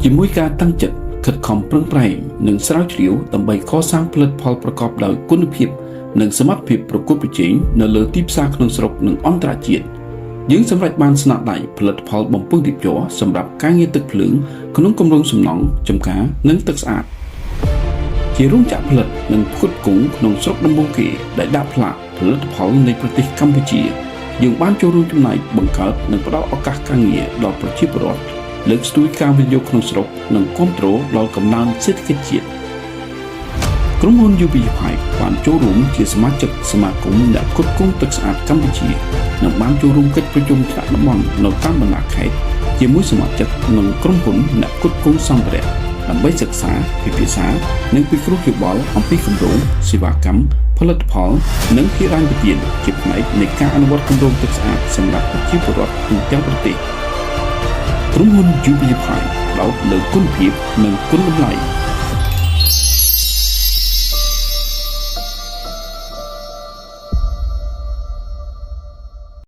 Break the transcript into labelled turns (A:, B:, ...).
A: ជាមួយការតាំងចិត្តខិតខំប្រឹងប្រែងនិងស្រាវជ្រាវដើម្បីកសាងផលិតផលប្រកបដោយគុណភាពនិងសមត្ថភាពប្រកួតប្រជែងនៅលើទីផ្សារក្នុងស្រុកនិងអន្តរជាតិយើងសម្រេចបានស្នាដៃផលិតផលបំពង់ទីភ្ជាប់សម្រាប់ការងារទឹកភ្លើងក្នុងគម្រោងសំណង់ចំការនិងទឹកស្អាតជារោងចក្រផលិតនិងផ្គត់ផ្គង់ក្នុងស្រុកដំបូងគេដែលដាក់ផ្លាកផលិតផលនៃប្រទេសកម្ពុជាយើងបានចូលរួមចំណែកបង្កើតនិងផ្ដល់ឱកាសការងារដល់ប្រជាពលរដ្ឋលើកស្ទួយការវិនិយោគក្នុងស្រុកនិងគ្រប់គ្រងដល់កំណើនសេដ្ឋកិច្ចជាតិក្រុមហ៊ុន UB Pipe បានចូលរួមជាសមាជិកសមាគមអ្នកផ្គត់ផ្គង់ទឹកស្អាតកម្ពុជានិងបានចូលរួមកិច្ចប្រជុំថ្នាក់តំបន់នៅតាមបណ្ដាខេត្តជាមួយសមាជិកនិងក្រុមហ៊ុនអ្នកផ្គត់ផ្គង់សម្ភារៈដើម្បីសិក្សាពិភាក្សានិងពិគ្រោះយោបល់អំពីគម្រោងសេវាកម្មផលិតផល និងហិរញ្ញប្បទានជាផ្នែកនៃការអនុវត្តគម្រោងទឹកស្អាតសម្រាប់ប្រជាពលរដ្ឋទូទាំងប្រទេសក្រុមហ៊ុន UB Pipe ផ្ដោតលើគុណភាពនិងគុណតម្លៃ។